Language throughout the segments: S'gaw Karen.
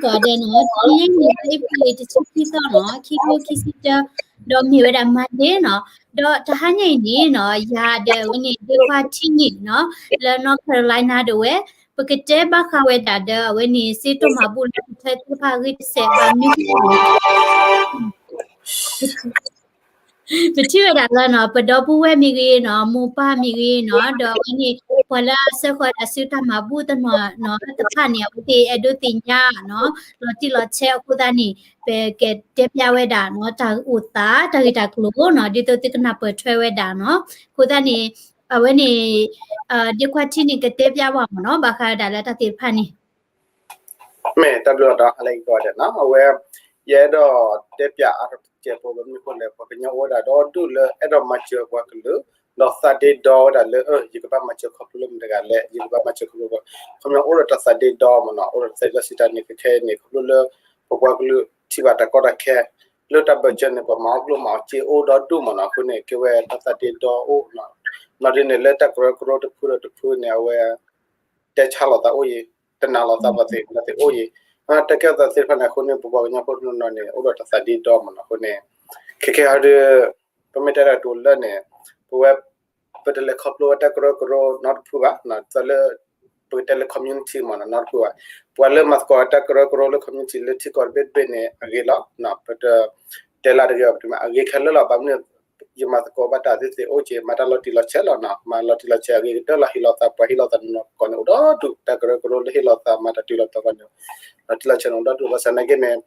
ဒီးအဒဲးနီၤ တနံၤအံၤန့ၣ် လၢအ့ဖြ့ၣ်တဆံခံသီနီၤ ခံကထိခံဆံတၢ ဒီးမ့ၢ်ဝဲဒၣ် Monday နီၤ ဒီးတဟါညါအံၤန့ၣ်နီၤ ယၤဒီးအဝဲန့ၣ် ဒ့ခွါထံန့ၣ်နီၤ လၢ North Carolina ဒၣ်ဝဲ ပကတဲဘၣ်ဃးဝဲဒၣ်ဒီး အဝဲန့ၣ် စ့တၢ်မၤဘူၣ်လၢကထၢသ့ၣ်တဖၣ်အဂ့ၢ်တစဲး ဘၣ်မနုၤဃိလဲၣ် ပထံၣ်ဝဲဒၣ်လၢနီၤ ပဒီပုၢ်ဝဲၢ်မ့ၢ်ဂ့ၤနီၤ မိၢ်ပၢ်မ့ၢ်ဂ့ၤနီၤ ဒီးအဝဲန့ၣ် ပှၤလၢအဆှၢဃီၤဒၣ်စုတၢ်မၤဘူၣ်တနီၤနီၤ တဖၣ်န့ၣ် အဝဲသ့ၣ်အဲၣ်ဒိးသ့ၣ်ညါနီၤ လီၤတံၢ်လီၤဆဲးအဃိသတးန့ၣ် ပကတဲပျၢ်ဝဲဒၣ်နီၤ တၢ်အိၣ်သး တၢ်ဂ့ၢ်တၢ်ကျိၤနီၤ ဒ်သိးသုကနၢ်ပၢၢ်ထွဲဝဲဒၣ်နီၤ အဃိသတးန့ၣ် အဝဲန့ၣ် ဒ့ခွါထံန့ၣ် ကတဲပျၢ်ဘၣ်မ့ၢ်နီၤ ဘၣ်ဃးဝဲဒၣ်လၢတၢ်သ့ၣ်တဖၣ်န့ၣ် မ့ၢ်တၢ်ဘျုးလီၤဒီး အလဲကီးဒဲးနီၤ အဝဲ ယအဲၣ်ဒိးတဲပျၢ်အါထီၣ်တစဲးဖိ ဘၣ်မနုၤအဃိလဲၣ် ပှၤကညီအိၣ်ဝဲဒၣ်ဒီဒူၣ်လၢအဲၣ်ဒိးမၤစၢၤပှၤကလုာ် ဒီးသးဒ့ဒီဝဲဒၣ်လၢ ယကဘၣ်မၤစၢၤခီဖျိလၢမတၤတဂၤလဲၣ် ယကဘၣ်မၤစၢၤခီဖျိ ခီပညီအိၣ်ဒီးတၢ်သးဒ့ဒီမ့ၢ်နီၤ အိၣ်ဒီးတၢ်သးဒ့ဒီစံးတၢ်န့ၣ် ကခဲအံၤန့ၣ် ခီဖျိလၢ ပပှၤကလုာ်ထံၣ်ဘၣ်တၢ်ကီတၢ်ခဲ လၢတၢ်ဘၢၣ်စၢၤန့ၣ် ပှၤမၤအီၣ်ကျိၣ်မၤအီၣ်စ့အိၣ်ဒီဒူၣ်မ့ၢ်နီၤ အဃိန့ၣ် ကဲဝဲတၢ်သးဒ့ဒီအိၣ် နီၤဒ်န့ၣ် လၢတၢ်ကရၢကရိတဖုဒီးတဖုန့ၣ် အဝဲ တဲဆါလိာ်သးအိၣ်ယံၤ, တနာ်လိာ်သးဘၣ်သ့ၣ်သ့ၣ်အိၣ်ယံၤ, တၢ်ကဲထီၣ်သးသ့ၣ်တဖၣ်န့ၣ် အဃိန့ၣ် ပပှၤကညီဖိတနီၤနီၤန့ၣ် အိၣ်ဒီးတၢ်သးဒ့ဒီမ့ၢ်နီၤ အဃိန့ၣ် ခဲခဲအံၤဒီး ပမ့ၢ်တဲတၢ်တိၤလၢန့ၣ် ပဝဲ ပတလဲၤခီဖျိဝဲတၢ်ကရၢကရိနီတဖုဘၣ်, သးလၢ ပကတဲလၢ community မ့ၢ်နီၤ နီတဖုဘၣ်, ပှၤလၢမၤသကိးတၢ်ကရၢကရိလၢ community လၢထံကီၢ်တဘ့ၣ်တဘ့ၣ်န့ၣ် အဂ့ၤလီၤ, ပတ တဲလၢတဂ့ၤဘၣ် ပတမ့ၢ်အဂ့ၤခဲလၢာ်လီၤ, ဘၣ်မနုၤ ယမၤသကိးဘၣ်တၢ်သ့ၣ်သ့ၣ်အိၣ်က့ၤ မၤတၢ်လီၤတံၢ်လီၤဆဲးလီၤနီၤ, မၤလီၤတံၢ်လီၤဆဲးအဂ့ၤကတၢၢ်လီၤ ဟ့ၣ်လီၤသးပှၤဟ့ၣ်လီၤသးနီၢ်နီၢ်ကီးန့ၣ် အိၣ်ဒီဒူၣ် တၢ်ကရၢကရိလၢဟ့ၣ်လီၤသးမၤတၢ်တုၤလီၤတီၤကီးန့ၣ် လီၤတံၢ်လီၤဆဲးန့ၣ်အိၣ်ဒီဒူၣ်လီၤ စးနာ်က့န့ၣ်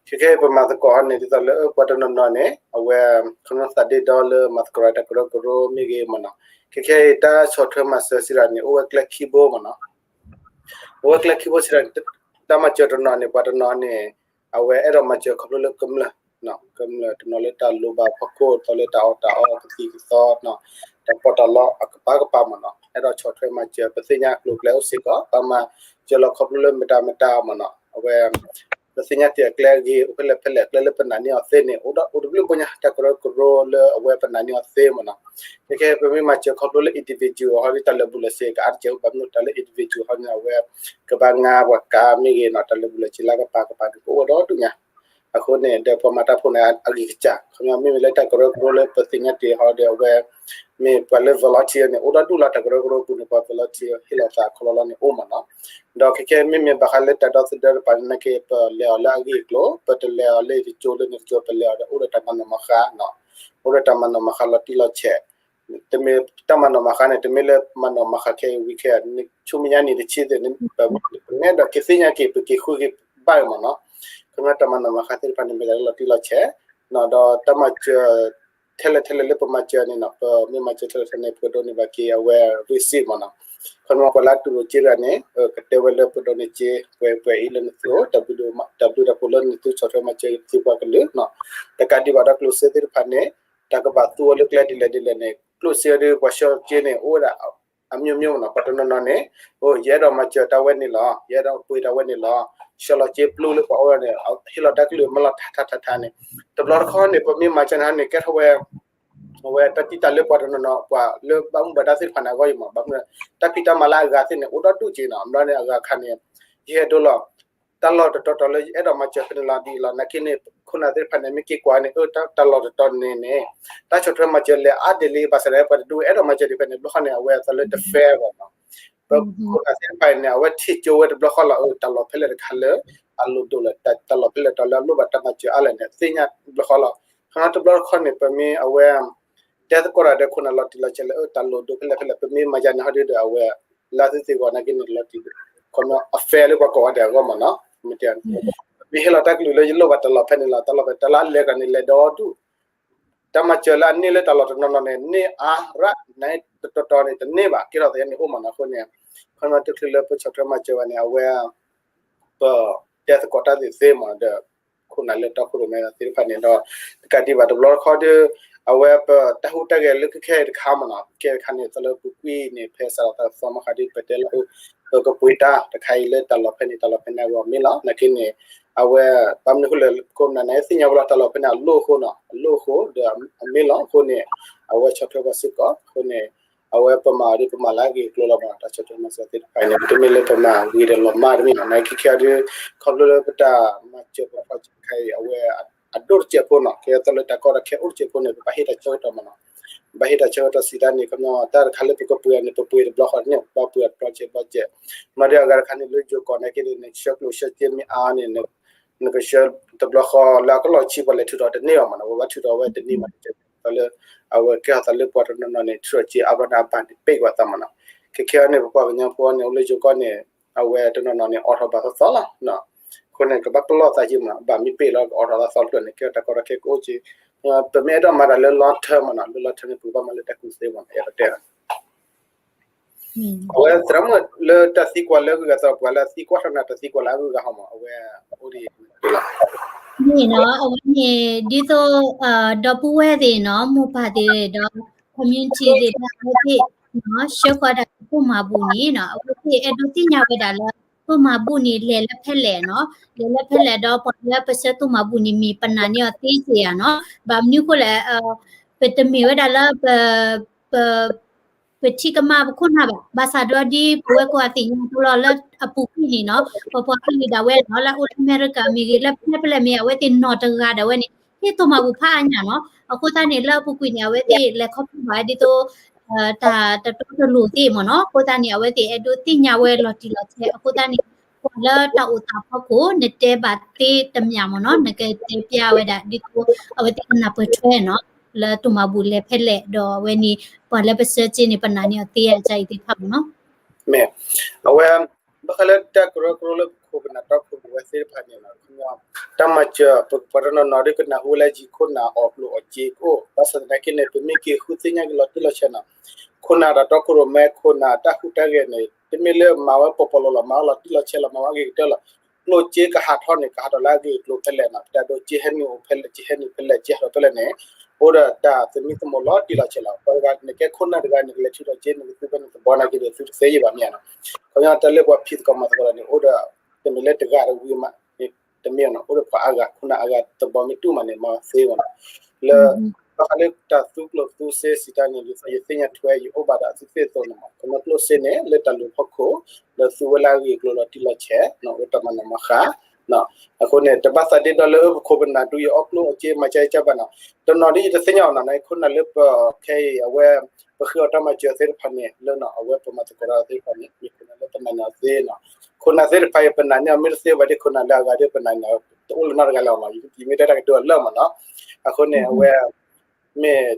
ခဲခဲအံၤပမၤသကိးအီၤန့ၣ် ဒ်သိးလၢပှၤတနီၤနီၤန့ၣ် အဝဲ ခီဖျိသးဒ့ဒီလၢမၤသကိးတၢ်ကရၢကရိမ့ၢ်ဂ့ၤမ့ၢ်နီၤ, ခဲခဲအံၤတၢ်ဆီၣ်ထွဲမၤစၢၤစံးဒၣ်န့ၣ် အိၣ်ဝဲကျဲခံဘိမ့ၢ်နီၤ အဝဲကျဲခံဘိစံးဒၣ်န့ၣ် တၢ်မၤစၢၤတနီၤန့ၣ် ပှၤတနီၤန့ၣ် အဝဲအဲၣ်ဒိးမၤစၢၤခီဖျိလၢကမျၢၢ်, ကမျၢၢ်တနီၤလၢတၢ်လိၣ်ဘၣ်ဖီခိၣ် သိးလၢတၢ်အီၣ်တၢ်အီကသံၣ်ကသီ, တၢ်ပီးတၢ်လီအကပၤကပၤမ့ၢ်နီၤ, အဲၣ်ဒိးဆီၣ်ထွဲမၤစၢၤ ပသ့ၣ်ညါအကျိၤအကျဲအိၣ်စ့ၢ်ကီး ပမၤစၢၤလီၤခီဖျိလၢမတၤမတၤမ့ၢ်နီၤ, အဝဲ ပသ့ၣ်ညါတ့ၢ်အကျဲအဂ့ၤ အိၣ်ဖဲလဲၣ်ဖဲလဲၣ် ကျဲလၢပနာ်န့ၢ်အီၤသ့န့ၣ် အိၣ်ဒီးအိၣ်တဘျုးဘိညါ တၢ်ကရၢကရိလၢအဝဲပနာ်န့ၢ်အီၤသ့မ့ၢ်နီၤ, ခဲခဲပမ့ၢ်မၤစၢၤခီဖျိလၢ individual ဟီဒီး တၢ်လၢာ်ဘူၣ်လၢာ်စ့ကအါတက့ၢ် ဘၣ်မနုၤတၢ်လၢ individual ဟီန့ၣ် အဝဲ ကဘၣ်ငါပှၤကါမ့ၢ်ဂ့ၤနီၤ တၢ်လၢာ်ဘူၣ်လၢာ်စ့လၢကပၤကပၤန့ၣ် ကအိၣ်ဝဲဒီဒူၣ်ညါ, အဃိန့ၣ် ဒီးပှၤမၤတၢ်ဖိန့ၣ် အဂံၢ်ကစှၤ ခီပညီမ့မ့ၢ်လၢတၢ်ကရၢကရိလၢပသ့ၣ်ညါတ့ၢ်ဟီဒီးအဝဲ မ့ၢ်ပှၤလၢ volunteer န့ၣ် အိၣ်ဒီဒူၣ်လီၤ တၢ်ကရၢကရိပူၤန့ၣ် ပှၤ volunteer ဟ့ၣ်လီၤသးခီလီလီၤန့ၣ်အိၣ်မ့ၢ်နီၤ, ဒီးခဲခဲမ့မ့ၢ်ဘၣ်ဃးလၢတၢ်ဒီသဒၢတပၤန့ၣ် နာ်က့ ပလဲၤအီၤလၢအဂ့ၢ်အကျိၤ ပတလဲၤအီၤလၢတကၠိလၢန့ၣ်တကၠိ ပလဲၤအီၤဒီးအိၣ်ဒီးတၢ်မၤနီၣ်မၤဃါ အိၣ်ဒီးတၢ်မၤနီၣ်မၤဃါလီၤတံၢ်လီၤဆဲး, တမ့ၢ်တၢ်မၤနီၣ်မၤဃါန့ၣ် တမ့ၢ်လၢမၤနီၣ်မၤဃါခဲအံၤဝံၤခဲအံၤ ဆူမဲာ်ညါနံၣ်တဆံသ့ၣ် ပနဲဒီးကသ့ၣ်ညါက့ၤ ပက့ၤဃုက့ၤဘၣ်မ့ၢ်နီၤ, ခီဖျိတၢ်မၤနီၣ်မၤဃါသ့ၣ်တဖၣ်န့ၣ် မ့ၢ်တၢ်လၢလီၤတံၢ်လီၤဆဲး, ဒီးတၢ်မၤစၢၤ ထဲလဲၣ်ထဲလဲၣ်လၢပမၤစၢၤန့ၣ်နီၤ ပမ့ၢ်မၤစၢၤထဲလဲၣ်ထဲလဲၣ် ပဒိးန့ၢ်ဘၣ်က့ၤအဝဲ receipt မ့ၢ်နီၤ, ခီဖျိပှၤလၢအတူၢ်လိာ်စ့တဂၤန့ၣ် ကတဲဝဲလၢပဒိးန့ၢ်စ့ ပှဲၤပှဲၤအံၤလၢနသုအိၣ် တၢ်ဘျုးတၢ်ဖှိၣ်လၢနသုဆီၣ်ထွဲမၤစၢၤသုပှၤကလုာ်နီၤ, တကးဒံးဘၣ်ဒီးကျိၣ်စ့သ့ၣ်တဖၣ်န့ၣ် တၢ်ကဘၣ်သူအီၤလၢကျဲဒ်လဲၣ်ဒ်လဲၣ်န့ၣ် ကျိၣ်စ့ဒီးပှၤဆှၢစ့န့ၣ် အိၣ်ဝဲဒၣ် အမျိုးမျိုးမ့ၢ်နီၤ, ပှၤတနီၤနီၤန့ၣ် အိ ယအဲၣ်ဒိးမၤစၢၤတၢ်ဝဲန့ၣ်လီၤ, ယအဲၣ်ဒိးပှ့ၤတၢ်ဝဲန့ၣ်လီၤ, ဆှၢလီၤစ့ပျူလၢပှၤအိၣ်န့ၣ် ဟ့ၣ်လီၤတၢ်ကလုၢ်မၢလီၤထါထါထါထါန့ၣ်, တဘျီတခီန့ၣ် ပမ့ၢ်မၤစၢၤန့ၣ်န့ၣ် ကဲထီၣ်ဝဲ အဝဲတၢ်တံၢ်တၢ်လၢပှၤတနီၤနီၤ ပှၤလၢဘၣ်မူဘၣ်ဒါသ့ၣ်တဖၣ်န့ၣ် အဂီၢ်အံၤမ့ၢ် ဘၣ်မနုၤ တၢ်ဖံးတၢ်မၤလၢအဂၤသ့ၣ်န့ၣ် အိၣ်ဒီဒူၣ်က့နီၤ, ဘျီန့ၣ်အဂၤခါန့ၣ် ယဟဲဒိလီၤ တၢ်လီၢ်တတီၤတီၤလၢယအဲၣ်ဒိးမၤစၢၤဖဲန့ၣ်လီၤဒ်အံၤလီၤ, နာ်က့န့ၣ် ခိၣ်နၢ်သ့ၣ်တဖၣ်န့ၣ် မ့ၢ်က့ၤကွၢ်န့ၣ် အၢ တၢ်လီၢ်တတီၤန့ၣ်န့ၣ် တၢ်ဆီၣ်ထွဲမၤစၢၤလဲၤအါဒ်လဲၣ် ဘၣ်ဆၣ်ဒီးပှၤတဒူၣ်အဲၣ်ဒိးမၤစၢၤဒံးဖဲန့ၣ် ဘျီဃီန့ၣ် အဝဲအသးလၢတ fair ဘၣ်နီၤ, ပခိၣ်နၢ်သ့ၣ်တဖၣ်န့ၣ် အဝဲထံၣ်ကၠိဝဲတဘျီဃီလီၤ အၢ တၢ်လီၢ်ဖဲလဲၣ်တခါလၢ အလိၣ်ဒိၣ်လဲၣ် တၢ်လီၢ်ဖဲလဲၣ်တီၤလၢအလိၣ်ဘၣ်တၢ်မၤစၢၤအါလဲၣ်န့ၣ် သ့ၣ်ညါတဘျီဃီလီၤ, ခီဖျိတဘျီတခီန့ၣ် ပမ့ၢ်အဝဲ တဲသကိးတၢ်ဒီးခိၣ်နၢ်လီၤတံၢ်လီၤဆဲးလၢ အၢ တၢ်လိၣ်ဒိၣ်ဖဲလဲၣ်ဖဲလဲၣ် ပမ့ၢ်မၤယါန့ၣ်ဟီဒုဒီးအဝဲ လၢသုသ့ၣ်ဂီၢ်နာ်က့န့ၣ် လီၤတံၢ် ခီဖျိ အ fair လၢပှၤကိးဂၤဒဲးအဂီၢ်မ့ၢ်နီၤ, မ့ၢ်တဲ မ့ၢ်ဟ့ၣ်လီၤတၢ်ကလုၢ်လၢယလိၣ်ဘၣ်တၢ်လီၢ်ဖဲန့ၣ်လီၤ တၢ်လီၢ်ဖဲတၢ်လၢအလဲၤကီးန့ၣ် လဲၤဒီဒူၣ် တၢ်မၤစၢၤလၢအန့ၢ်လၢတၢ်လီၢ်တနီၤနီၤန့ၣ် န့ၢ်အါရၣ် နတတီၤတီၤန့ၣ် တန့ၢ်ဘၣ် ကဲထီၣ်သယါန့ၣ်အိၣ်မ့ၢ်နီၤ အဃိန့ၣ် ခီဖျိတချုးလၢပဆီၣ်ထွဲမၤစၢၤဘၣ်န့ၣ် အဝဲ ပတဲသကိးတၢ်သ့ၣ်သ့မ့ၢ်ဒီး ခိၣ်နၢ်လၢတီခိၣ်ရိၣ်မဲသ့ၣ်တဖၣ်န့ၣ်ဒီး တကးဒံးဘၣ်တဘျီတခီဒီး အဝဲပတၢ်ဟူးတၢ်ဂဲၤလၢခဲခဲအံၤတခါမ့ၢ်နီၤ ခဲအံၤတခါန့ၣ် သးလၢပူၤကွံာ်န့ၣ် ဖဲစးထီၣ်သးသီမဃါဒီး ပတဲလၢ ပကပှ့ၤတၢ်တခါအံၤလၢတၢ်လီၢ်ဖဲန့ၣ် တၢ်လီၢ်ဖဲန့ၣ်အဂီၢ်မ့ၢ်လီၤ နာ်က့န့ၣ် အဝဲ ဘၣ်မနုၤဃိလဲၣ် ခိၣ်နၢ်န့ၣ် သ့ၣ်ညါဝဲလီၤ တၢ်လီၢ်ဖဲန့ၣ်အလိၣ်အဃိနီၤ အလိၣ်အဃိဒီးအမ့ၢ်လီၤအဃိန့ၣ် အဝဲဆီၣ်ထွဲပှၤစ့ၢ်ကီး အဃိန့ၣ် အဝဲပမၤအီၤဒီး ပမၤလၢအဂ့ၢ်အကျိၤလီၤမး တၢ်ဆီၣ်ထွဲမၤစၢၤသ့ၣ်တဖၣ်အံၤန့ၣ် တမ့ၢ်လၢပမၤဂ့ၤဒီးလီၤမၢ်တမ့ၢ်နီၤ. နာ်က့ခံခါဒီး ခီဖျိလၢပတၢ်မၤစၢၤပ project တခါအံၤ အဝဲအဒိၣ်တစဲးဖိနီၤ, ကဲသိးလၢတၢ်ကီတၢ်ခဲအိၣ်တစဲးဖိန့ၣ် ပဘၣ်ဟ့ၣ်တၢ်ဆၢကတီၢ်မးနီၤ. ဘၣ်ဟ့ၣ်တၢ်ဆၢကတီၢ်စံးတၢ်န့ၣ် ခီပညီ တၢ်တခါလၢပကပှ့ၤအီၤန့ၣ် ပပှ့ၤတဘျီဃီတန့ၢ် ဘၣ်ပှ့ၤအီၤတဘျီကဲးဘျီကဲး. မ့ၢ်ဒီးအဂၤတခါန့ၣ် လၢယိၤကီၢ်နာ်က့န့ၣ် နဆှၢကျိၣ်ဆှၢစ့မ့ၢ်အါန့ၣ် နကဆှၢတဘျီဃီလၢအကလီၢ်ဆံး ပှၤလဲၤထုးထီၣ်တန့ၢ်ဘၣ်မးနီၤ, ပဘၣ်ထုးထီၣ်ဝဲတနံၤမး တၢ်လၢ အဝဲကဲထီၣ်သးလၢပှၤတနီၤနီၤန့ၣ် ထုးထီၣ်စ့အါဘၣ်န့ၣ် အပၢ်န့ၣ်ပ့ၢ်ကွၢ်သးမးနီၤ. ခဲခဲအံၤန့ၣ် ပပှၤကညီဖိန့ၣ် အိၣ်လၢယိၤကီၢ်န့ၣ် အဝဲတနီၤနီၤန့ၣ် အိးထီၣ်ဘၣ်သီသီလီၤ. အဃိန့ၣ် ကဘၣ်ပလီၢ်သးယံာ်မးနီၤ, ဘၣ်မ့ၢ်ပ့ၢ်လီၤ ကအိးထီၣ်သးသီတဖျၢၣ်န့ၣ် ကဲထီၣ်တၢ်ကီတၢ်ခဲကအိၣ်က့ၤ, ပမ့ၢ်အဲၣ်ဒိးမၤတၢ်လၢ long term မးနီၤ, လၢ long term န့ၣ် ပကဘၣ်မၤလၢတၢ်ကူၣ်သ့မးနီၤ, အဲၣ်ဒိးတဲ အဝဲသရၣ်မုၣ်လၢတၢ်သံကွၢ်လၢအဂုၤအဂၤအသိး ပှၤလၢအသံကွၢ်ထီၣ်နၤတၢ်သံကွၢ်လၢအဂုၤအဂၤဟီမး အဝဲအိၣ်ဒ်အံၤလီၤ. န့ၣ်နီၤ အဝဲန့ၣ် ဒ်သိး ဒီပုၢ်ဝဲၢ်သ့ၣ်နီၤ မိၢ်ပၢ်သ့ၣ်ဒီး community သ့ၣ်တဖၣ်အဝဲသ့ၣ် ဆှၢဃီၤဒၣ်သိၣ်မၤဘူၣ်န့ၣ်နီၤ အဝဲသ့ၣ်အဲၣ်ဒိးသ့ၣ်ညါဝဲဒၣ်လၢ သိၣ်မၤဘူၣ်န့ၣ် လဲၤလၢဖဲလဲၣ်နီၤ, လဲၤလၢဖဲလဲၣ်ဒီးပှၤလၢပဆှၢသိၣ်မၤဘူၣ်န့ၣ် မ့ၢ်ပနာ်န့ၢ်အီၤသ့စ့ၢ်ဧါနီၤ, ဘၣ်မနုၤအဃိလဲၣ် ပတမ့ၢ်ဝဲဒၣ်လၢ ပ ပထံၣ်ကမၣ်ပခိၣ်နၢ်ဘၣ်, ဘၣ်ဆၣ်ဒီးဒ်ပဝဲကိးဂၤသ့ၣ်ညါအသိးလီၤ လၢအပူၤကွံာ်န့ၣ်နီၤ ပပှၤကလုာ်ဒၣ်ဝဲနီၤ လၢအအိၣ်လၢအမဲရကၤမ့ၢ်ဂ့ၤ လၢဖဲလဲၣ်ဖဲလဲၣ်မ့ၢ် အဝဲသ့ၣ်နီၢ်တဂၤဒၣ်ဝဲန့ၣ် ဟ့ၣ်သိၣ်မၤဘူၣ်ဖးအါညၣ်နီၤ. အဃိသတးန့ၣ် လၢအပူၤကွံာ်န့ၣ် အဝဲသ့ၣ်လဲၤခီဖျိဘၣ်ဒ်သိး တၢ်တတီတလိၤသ့ၣ်မ့ၢ်နီၤ. အဃိသတးန့ၣ် အဝဲသ့ၣ်အဲၣ်ဒိးသ့ၣ်ညါဝဲလီၤတံၢ်လီၤဆဲး အဃိသတးန့ၣ် ပှၤလၢတၢ်အိၣ်သးဖီခိၣ် နတဲဘၣ်သ့တမံၤမ့ၢ်နီၤ နကတဲပျါဝဲဒၣ်ဒ်သိး အဝဲသ့ၣ်ကနၢ်ပၢၢ်ထွဲနီၤ လၢသိၣ်မၤဘူၣ်လဲၤဖဲလဲၣ် ဒီးအဝဲန့ၣ် ပှၤလၢပဆှၢစ့န့ၣ် ပနာ်န့ၢ်အီၤသ့အါကါအံၤသ့ၣ်တဖၣ်မ့ၢ်နီၤ. မ့ၢ် အဝဲ ဘၣ်ဃးလၢတၢ်ကရၢကရိလၢပခိၣ်ပနၢ်တီခိၣ်ပဝဲသ့ၣ်တဖၣ်န့ၣ်နီၤ တၢ်မၤစၢၤ ပပှၤတနီၤနီၤဒ်ကနၢ်ဟူလၢယံာ်ခိၣ်နၢ်အီၣ်ကျိၣ်အီၣ်စ့ကအိၣ် ဘၣ်ဆၣ်သနာ်က့န့ၣ် ပမ့ၢ်က့ၤဃုသ့ၣ်ညါက့ၤလီၤတံၢ်လီၤဆဲးနီၤ ခိၣ်နၢ်တၢ်တီခိၣ်ရိၣ်မဲ ခိၣ်နၢ်တၢ်ဟူးတၢ်ဂဲၤန့ၣ် တမ့ၢ်လၢမၤဝဲပီၤပီၤလီၤလီၤ မၤဝဲလီၤတံၢ်လီၤဆဲးလီၤ မၤဝဲအဂ့ၤကတၢၢ်လီၤ. ကျိၣ်စ့ကဟးထီၣ်န့ၣ် ကဟးထီၣ်လၢအဂ့ၢ်အကျိၤဖဲလဲၣ်နီၤ ပတၢ်ဒိးစ့ဟဲနုာ်အိၣ်ဖဲလဲၣ် စ့ဟဲနုာ်ဖဲလဲၣ် စ့ဟးထီၣ်ဖဲလဲၣ်န့ၣ် အိၣ်ဒီးတၢ်သမံသမိးလီၤတံၢ်လီၤဆဲးလီၤ. ပှၤတဂၤန့ၣ်ကဲခိၣ်နၢ်တဂၤန့ၣ် ကလဲၤထုးထီၣ်စ့န့ၣ် ကသူဖဲန့ၣ်သဘီနာ်က့ဒီး သူတသ့ယံာ်ဘၣ်မ့ၢ်ဧါနီၤ. ခီပညီတၢ်လၢပှၤဖံးသကိးမၤသကိးတၢ်န့ၣ် အိၣ်ဒီး တမ့ၢ်လၢတဂၤတဝံၤမး တမ့ၢ်နီၤ အိၣ်ဒီးပှၤအါဂၤ ခိၣ်နၢ်အါဂၤသဘီမ့ၢ်တူၢ်မးန့ၣ် မၤသ့မ့ၢ်နီၤ. လၢ ဘၣ်ဃးလၢတၢ်သူကျိၣ်သူစ့စံးတၢ်န့ၣ် ဒ်သိးယသ့ၣ်ညါထွဲ ယအိၣ်ဘၣ်ဒီးအသုသ့ၣ်အသိးန့ၣ်မး ခီပညီကျိၣ်စ့န့ၣ် လၢတၢ်လူၤဖီခိၣ် လၢသူဝဲလၢအဂ့ၢ်အကျိၤလီၤတံၢ်လီၤဆဲး အိၣ်တၢ်မၤနီၣ်မၤဃါ အဃိန့ၣ် တဘၣ်သးဒ့ဒီလၢပခိၣ်ပနၢ်ဒုး ယအီၣ်ကျိၣ်အီၣ်စ့မၤကဲကဲဘၣ်နီၤ. တနီၤဒ်ယတသ့ၣ်ညါအီၤနီၤ ခိၣ်နၢ်လၢပခဲအံၤ အဝဲ ပဃ့အီၣ်တၢ်မၤစၢၤသ့ၣ်တဖၣ်န့ၣ် လၢနီၤ အဝဲပမၤသကိးတၢ်သ့ၣ်တဖၣ်န့ၣ် မ့ၢ်ခိၣ်နၢ်လၢပနာ်န့ၢ်အီၤသ့နီၤ. ခိၣ်နၢ်သ့ၣ်တဖၣ်အံၤ ပနာ်န့ၢ်အီၤမ့ၢ်တသ့ဘၣ်ဒီး ခိၣ်နၢ်လၢအဂၤဒီး ပနာ်န့ၢ်အီၤတအိၣ်လၢၤနီတဂၤလၢၤမး ယမ့ၢ်တဲတၢ်ကတိၤအလၢမးနီၤ. အဃိန့ၣ် အဝဲ မ့ၢ်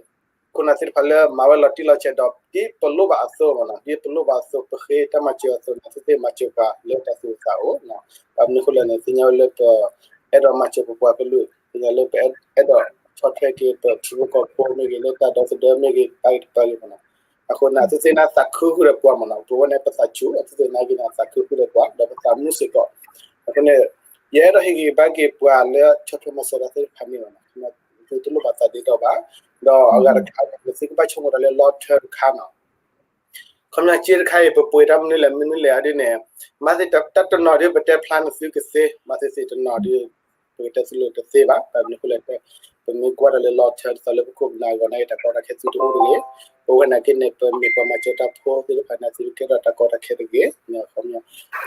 ခိၣ်နၢ်သ့ၣ်တဖၣ်လၢမၤဝဲလီၤတံၢ်လီၤဆဲးဒီး ဒ်ပလိၣ်ဘၣ်အသိးမးနီၤ ဒ်ပလိၣ်ဘၣ်အသိး ပဃ့တၢ်မၤစၢၤအသိးန့ၣ် သုသ့ၣ်မၤစၢၤပှၤလၢတၢ်သူၣ်အိၣ်သးအိၣ် ဘၣ်မနုၤအဃိလဲၣ်န့ၣ် သ့ၣ်ညါဝဲလၢပ အဲၣ်ဒိးမၤစၢၤပပှၤကလုာ် သ့ၣ်ညါလၢပအဲၣ်ဒိးဆီၣ်ထွဲက့ၤ ပထံဖိကီၢ်ဖိမ့ၢ်ဂ့ၤ လၢတၢ်ဒီသဒၢမ့ၢ်ဂ့ၤ တပာ်ဂ့ၤတပာ်ဂ့ၤမးနီၤ. အဃိန့ၣ် သုသ့ၣ်ညါသးခုဃုာ်ဒီးပှၤမးနီၤ ပဝဲန့ၣ် ပသးဆူၣ် သုသ့ၣ်ညါက့ၤန့ၣ် သးခုဃုာ်ဒီးပှၤ ဒီးပသးမုာ်စ့ၢ်ကီး. အဃိန့ၣ် ယအဲၣ်ဒိးဟ့ၣ်ဂံၢ်ဘါက့ၤပှၤလၢဆီၣ်ထွဲမၤစၢၤတၢ်သ့ၣ်တဖၣ်န့ၣ်မးနီၤ သုတလိၣ်ဘၣ်သးဒ့ဒီဘၣ်. ဒီးအဂၤတခါန့ၣ် သုကဘၣ်ဆိကမိၣ်တၢ်လၢ long term တခါနီၤ ခီပညီစ့တခါအံၤ ပပှ့ၤတၢ်မနုၤလဲၣ်မနုၤလဲၣ်အဒ်န့ၣ် မၤသ့ၣ်တၢ်တနီၤဒီး ပတဲဖျါန့ၢ်သုကသ့ မၤသ့ၣ်သ့ၣ်တနီၤဒီး ပကတဲသုလိာ်တသ့ဘၣ်. ဘၣ်မနုၤအဃိလဲၣ် ပမ့ၢ်ကွၢ်တၢ်လၢ long term ဒ်သိးလၢပခိၣ်ပနၢ်အဂီၢ်နာ်က့ တၢ်ကီတၢ်ခဲသုတအိၣ်တဂ့ၤ. ပဝဲနာ်က့န့ၣ် ပမ့ၢ်ပှၤမၤစၢၤတၢ်ဖိသ့ၣ်တဖၣ်န့ၣ် သုကဲထီၣ်တၢ်ကီတၢ်ခဲတဂ့ၤ. ခီပညီ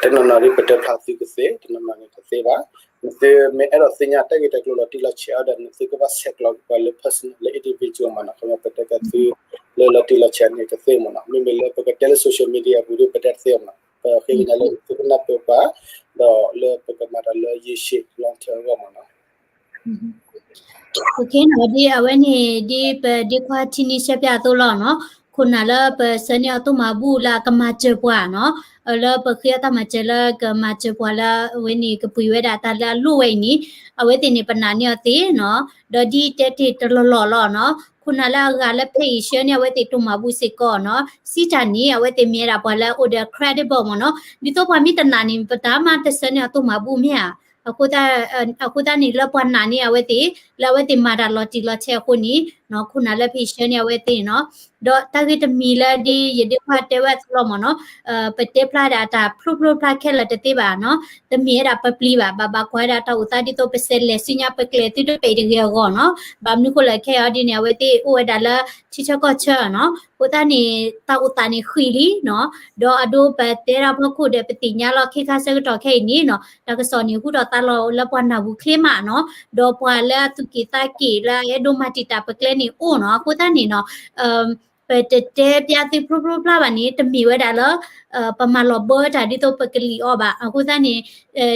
တနီၤနီၤဒီး ပတဲဖျါသုကသ့ တနီၤနီၤန့ၣ်တသ့ဘၣ်. နသုမ့ၢ်အဲၣ်ဒိးသ့ၣ်ညါတၢ်ဂ့ၢ်တၢ်ကျိၤလီၤတံၢ်လီၤဆဲးအီၤဒီး နသုကဘၣ်ဆဲးကျိးက့ၤပှၤလၢ personal လၢ individual မးနီၤ ခီပညီပတဲက့ၤသု လၢလီၤတံၢ်လီၤဆဲးန့ၣ်တသ့မးနီၤ. မ့မ့ၢ်လၢပကတဲလၢ social media အပူၤဒီး ပတဲတသ့မးနီၤ. ပဃ့ကညးလၢသုကနၢ်ပၢၢ်ပှၤ ဒီးလၢပကမၤတၢ်လၢရေရှည် long term အဂီၢ်မးနီၤ. အဝဲန့ၣ် ဒ်ပဒ့ခွါထံနံၤရှဲပၠးအသိးလီၤနီၤ, ခိၣ်နၢ်လၢပဆှၢန့ၢ်အီၤသိၣ်မၤဘူၣ်လၢအကမၤစၢၤပှၤနီၤ, လၢပဃ့အီၤတၢ်မၤစၢၤလၢကမၤစၢၤပှၤလၢအဝဲန့ၣ်ကပှ့ၤဝဲဒၣ်တၢ်လၢအလိၣ်ဝဲအံၤန့ၣ်, အဝဲသ့ၣ်န့ၣ်ပနာ်န့ၢ်အီၤသ့နီၤ, ဒီးဒ်တဲတ့ၢ်တလီၢ်လီၢ်လီၤနီၤ, ခိၣ်နၢ်လၢအဂၤလၢဖဲအံၤဆှၢန့ၢ်အဝဲသ့ၣ်သိၣ်မၤဘူၣ်စ့ၢ်ကီးနီၤ, စံးတၢ်န့ၣ် အဝဲသ့ၣ်မ့ၢ်ဝဲဒၣ်ပှၤလၢအအိၣ်ဒီး credible မ့ၢ်နီၤ, ဒ်သိးပှၤမ့ၢ်တနာ်န့ၣ် ပတၢ်မၤတဆှၢန့ၢ်အီၤသိၣ်မၤဘူၣ်မ့ၢ်ဧါ, အဃိသတးန့ၣ် လၢပှၤနာ်န့ၢ်အဝဲသ့ၣ် လၢအဝဲသ့ၣ်မၤတၢ်လီၤတံၢ်လီၤဆဲးအဃိန့ၣ် နီၤ ခိၣ်နၢ်လၢဖဲအံၤဆှၢန့ၢ်အဝဲသ့ၣ်န့ၣ်နီၤ, ဒီးတၢ်ဂ့ၢ်တမံၤလၢဒ်ယဒ့ခွါတဲဝဲအသိးလီၤမ့ၢ်နီၤ, ပတဲဖျါဒၣ်အတၢ်ဖျိဖျိဖျါခဲလၢာ်တသ့ဘၣ်နီၤ, တမ့ၢ်ဝဲဒၣ်ပပျံၤဘၣ်, ဘၣ်ဘၣ်ကွၢ်ဝဲဒၣ်တၢ်အိၣ်သးဒ်သိးပစဲးလဲၤဆူညါပကျဲၤသုတပဲာ်တဂ့ၤအဂီၢ်နီၤ, ဘၣ်မနုၤဃိလဲၣ်ခဲအံၤဒ်န့ၣ် အဝဲသ့ၣ်အိၣ်ဝဲဒၣ်လၢထံဆၢကီၢ်ဆၢနီၤ, အဃိသတးန့ၣ် တၢ်အိၣ်သးန့ၣ်ဃံလံနီၤ, ဒီးအဒိပတဲတၢ်ဖီခိၣ်ဒီးပသ့ၣ်ညါလီၤ ခ့ခါဆၢကတီၢ်ခဲအံၤန့ၣ်နီၤ, တၢ်ကစီၣ်န့ၣ်ဟူထီၣ်သါလီၤလၢပှၤနၢ်ဟူချ့မးနီၤ, ဒီးပှၤလၢအသူၣ်က့ၣ်သးက့ၣ်လၢအအဲၣ်ဒိးမၤတံာ်တာ်ပကျဲန့ၣ်အိၣ်နီၤ, အဃိသတးန့ၣ်နီၤ ပတတဲပျါသုဖျိဖျိဖျါဘၣ်န့ၣ် တမ့ၢ်ဝဲဒၣ်လၢ ပမၤလီၤဘၢတၢ်ဒ်သိးပကလံၣ်အီၤဘၣ်. အဃိသတးန့ၣ်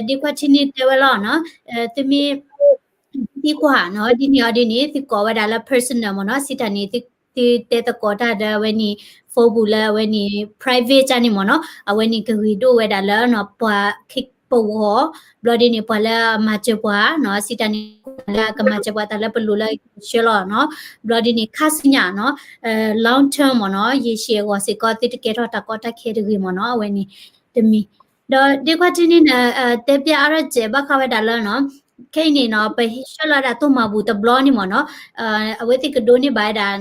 ဒ့ခွါထံန့ၣ်တဲဝဲလီၤနီၤ, သုမ့ၢ် သံကွၢ်နီၤ ဒ်န့ၣ်အီၤဒ်န့ၣ် သုကိးဝဲဒၣ်လၢ personal မ့ၢ်နီၤ, စံးတၢ်န့ၣ် သုတဲသကိးတၢ်ဒီးအဝဲန့ၣ် phone ပူၤလၢအဝဲန့ၣ် private တၢ်န့ၣ်မ့ၢ်နီၤ, အဝဲန့ၣ်ကဂ့ၤဒိၣ်ဝဲဒၣ်လၢနီၤ ပှၤခ့ပဂီၤ, ဘျီဒ်န့ၣ် ပှၤလၢအမၤစၢၤပှၤနီၤ, စံးတၢ်န့ၣ် လၢကမၤစၢၤပှၤတၢ်လၢပလိၤလၢဆှၢလီၤနီၤ, ဘျီဒ်န့ၣ် ခါဆူညါနီၤ long term မ့ၢ်နီၤ, ရေရှည် အဂီၢ်စ့ၢ်ကီး သုတကဲထီၣ်တၢ်ကီတၢ်ခဲတဂ့ၤမ့ၢ်နီၤ, အဝဲန့ၣ်တမံၤ ဒီးဒ့ခွါထံန့ၣ် တဲပျါအါထီၣ်စဲးဘၣ်ဃးဝဲဒၣ်လၢနီၤ, ခဲအံၤန့ၣ်နီၤ ပဟံးဆှၢလီၤဒၣ်သိၣ်မၤဘူၣ်တဘျီန့ၣ်မ့ၢ်နီၤ, အဝဲသ့ၣ်ကဒိးန့ၢ်ဘၣ်ဝဲဒၣ်